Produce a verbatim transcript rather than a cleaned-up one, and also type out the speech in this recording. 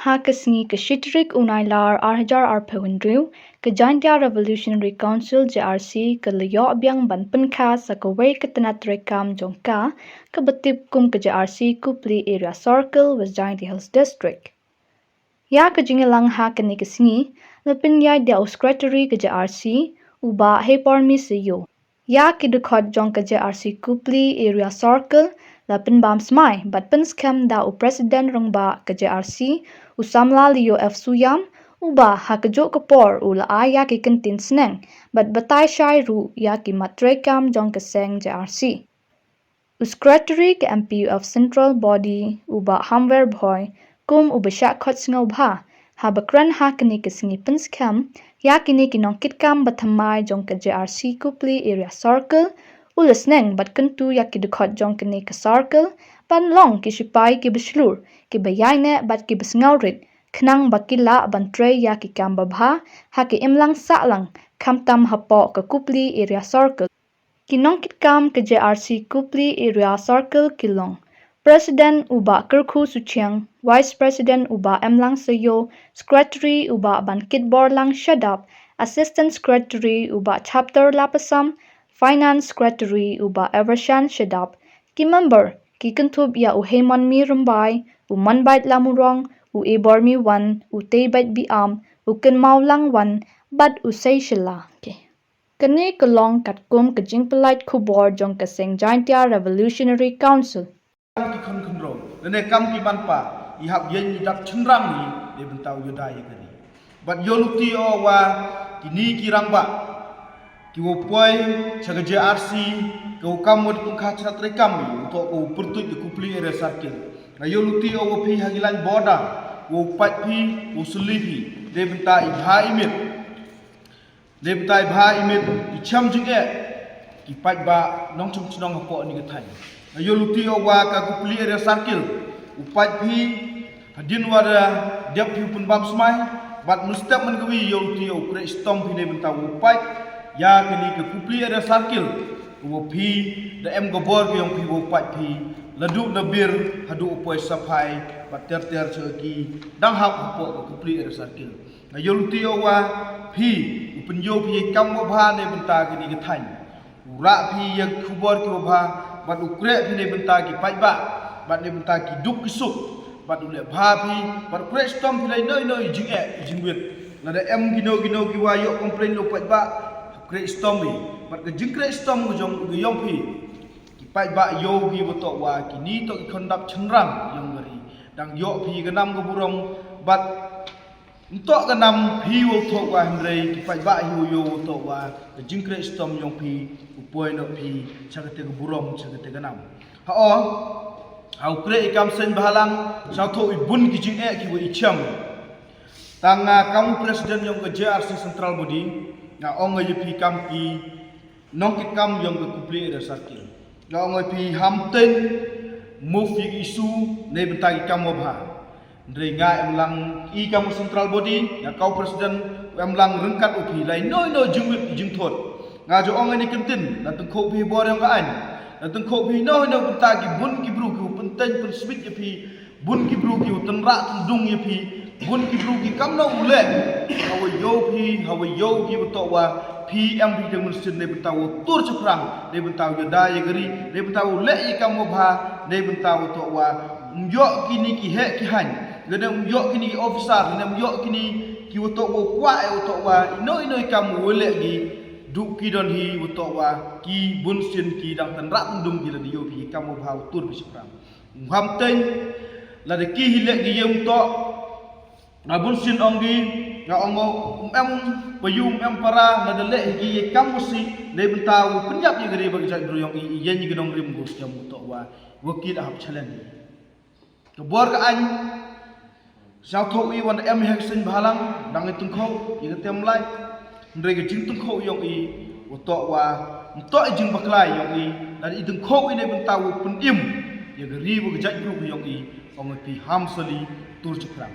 Ha ka sngi ka shi tarik u Nailar ar hajar arphew hynriew, ka Jaintia Revolutionary Council, J R C, ka la ïoh biang ban pynkha sa kawei ka tnat treikam jong ka, kaba tip kum ka J R C Kupli Area Circle, West Jaintia Hills District. Ïa ka jingïalang ha kane ka sngi la pynïaid da u Secretary ka J R C, u Bah Heipormi Sayo. Ïa ki dkhot jong ka J R C Kupli Area Circle la pynbam smai bad pynskhem da u President rangbah ka J R C, u samla Leo F Suiam, uba ha kajuh ka por u la ai ïa ki kyntien sneng bad batai shai ruh ïa ki mat treikam jong ka seng J R C. U Secretary ka M P U F Central Body, u Bah Hamwer Bhoi, kum uba shah khot sngewbha haba kren ha kane ka sngi, pynskhem ïa kine ki nongkitkam bathymmai jong ka J R C Kupli Area Circle, u la sneng bad kyntu ïa ki dkhot jong kane ka circle ban long ki shipai kiba shlur, kiba ïaineh bad kiba sngewrit, khnang ba ki lah ban trei ïa ki kam babha ha ka imlang sahlang, khamtam hapoh ka Kupli Area Circle. Ki nongkitkam ka J R C Kupli Area Circle ki long: President u Bah Kyrkhu Suchiang, Vice President u Bah Emlang Sayo, Secretary u Bah Bankitborlang Shadap, Assistant Secretary u Bah Chapter Lapasam, Finance Secretary u Bah Evershan Shadap. Ki member ki kynthup ïa u Heimonmi Rymbai, u Manbait Lamurong, u Ebormi Wan, u Teibait Biam, u Kynmaw Langwan bad u Seishila. Kane ka long katkum ka jingpyllait khubor jong ka seng Jaintia Revolutionary Council. Kam ki khun khynraw lane kam ki manpa, i hap ïeng i dap shynrang hi, dei bynta u ïada ïa ka ri. Bad ïoh luti o wa kine ki rangbah kiwa poi sha ka J R C, ka u kam wa da tyngkha sha treikam, i u toh ka u pyrtuit ka Kupli Area Circle. Nga ïoh luti o wa phi ha ki line border wa u pait phi, wa u sylli phi, dei bynta i bha i miet. Dei bynta i bha i miet, i chem jingeh ki paidbah nongshong shnong hapoh kane ka thaiñ. Nga ïoh luti o wa ka Kupli Area Circle u pait phi hadien wa da dep phi u pynbam smai, bad mynstep man kawi ïoh luti o u kreh shitom phi, dei bynta wa u pait ïa kane ka Kupli Area Circle, wa phi da em ka bor ka ïong phi wa u pait phi, la duh na Bir haduh u poi Saphai bad ter ter sha ki dang hap hapoh ka Kupli Area Circle. Nga ïoh luti o wa phi u pynïoh phi ïa kam wa bha na bynta kane ka thaiñ. U rah phi ïa khubor ki wa bha, bad u kreh phi na bynta ki paidbah, bad na bynta ki duk ki suk, bad u leh bha phi, bad u kreh shitom phi la ino ino i jingeh i jingwit. Lada em kino kino ki wa ïoh complain la u paidbah, u kreh shitom phi, bad ka jingkreh shitom ka jong ka ïong phi, ki paidbah ïoh ki wa toh wa kini toh ki khondap shynrang ïong ka ri. Dang ïoh phi ka nam ka burom, bad Ntoh ka nam phi wa u thoh wa, hynrei ki paidbah hi wa ïoh wa u thoh wa ka jingkreh shitom ïong phi u poi noh phi sha kata ka burom, sha kata ka nam. Ha o, ha u kreh i kam seng bhalang, sha thoh i bun ki jingeh ki wa i chem. Tang nga kam u president ïong ka J R C Central Body, nga ong ïa phi kam ki nongkitkam ïong ka Kupli Area Circle. Nga ong ïa phi ham teng move ïa ki issue na bynta ki kam wa bha. Hynrei nga em lang i kam u Central Body, nga ka u president, em lang ryngkat u phi la ino ino jingwit jingthot. Nga ju ong ïa ni kyntien, la tyngkhuh phi bor ïong ka aiñ, la tyngkhuh phi ino ino bynta ki bun ki bru ki u pynteng pynsmit ïa phi, bun ki bru ki u tynrah tyndung ïa phi, bun ki bru ki kam na u leh. Ha wa ïoh phi, ha wa ïoh ki wa toh wa phi em phi dang mynsiem na bynta wa tur chaphrang, na bynta wa ïada ïa ka ri, na bynta wa leh ïa kam wa bha, na bynta wa toh wa um ïoh kini ki heh ki haiñ, lane um ïoh kini ki officer, lane um ïoh kini ki wa toh wa kwah ïa wa toh wa ino ino i kam wa leh ki, duh ki don hi wa toh wa ki bun sien ki dang tynrah tyndung ki, lada ïoh phi ïa kam wa bha wa tur phi chaphrang. Ngam teng, lada ki hi leh ki ïeng toh, nga bun sien ong ki, nga ong o, um em payu, um em para, lada leh hi ki ïa kam wa sih, na bynta wa pynïap ïa ka ri bad ka jaitbru ïong i, i ïeng ïa ka nongrim ko sñiaw mu toh wa, wa ki da hap challenge. Ka bor ka aiñ, sñiaw thoh i wan em ha ka seng bhalang, dang i tyngkhuh ïa ka tem lai. Hynrei ka jingtyngkhuh ïong i wa toh wa, ntoh i jingbakla ïong i, lada i tyngkhuh i na bynta wa pynim ïa ka ri wa ka jaitbru ka ïong i, ong i phi ham sali tur chaphrang.